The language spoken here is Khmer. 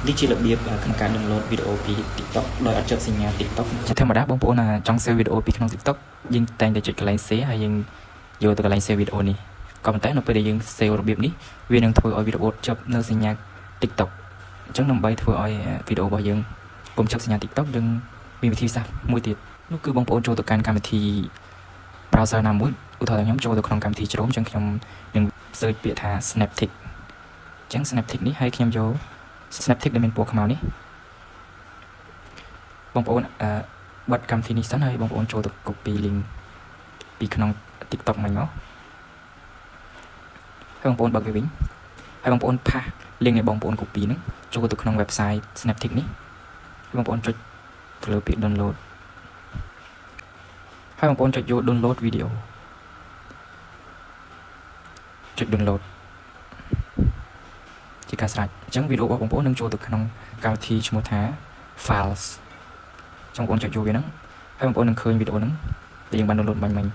នេះជារបៀបក្នុងការ download វីដេអូពី TikTok ដោយអត់ជាប់សញ្ញា TikTok។ ជាធម្មតាបងប្អូនណាចង់ save វីដេអូពីក្នុង TikTok យើងតែងតែចុចកន្លែង share ហើយយើងយកទៅកន្លែង save វីដេអូនេះក៏ប៉ុន្តែនៅពេលដែលយើង save របៀបនេះវានឹងធ្វើឲ្យវីដេអូជាប់នៅសញ្ញា TikTok។ អញ្ចឹងដើម្បីធ្វើឲ្យវីដេអូរបស់យើងកុំជាប់សញ្ញា TikTok យើងមានវិធីសាស្ត្រមួយទៀតនោះគឺបងប្អូនចូលទៅកាន់កម្មវិធី browser ណាមួយឧទាហរណ៍ថាខ្ញុំចូលទៅក្នុងកម្មវិធី Chrome អញ្ចឹងខ្ញុំនឹង search ពាក្យថា SnapTik។ អញ្ចឹង SnapTik នេះហើយខ្ញុំយក SnapTik ដែលមានពណ៌ខ្មៅនេះបងប្អូនអឺបិទកម្មវិធីនេះសិនហើយបងប្អូនចូលទៅ copy link ពីក្នុង TikTok មិញមកហើយបងប្អូនបើកវាវិញហើយបងប្អូន paste link ដែលបងប្អូន copy ហ្នឹងចូលទៅក្នុង website SnapTik នេះហើយបងប្អូនចុចទៅលើពាក្យ download ហើយបងប្អូនចុចយក download video ចុច download ជាការស្រេចអញ្ចឹងវីដេអូរបស់បងប្អូននឹងចូលទៅក្នុងកម្មវិធីឈ្មោះថា files ចង់បងប្អូនចុចយកវាហ្នឹងហើយបងប្អូននឹងឃើញវីដេអូហ្នឹងដែលយើងបាន download បាញ់មិញ។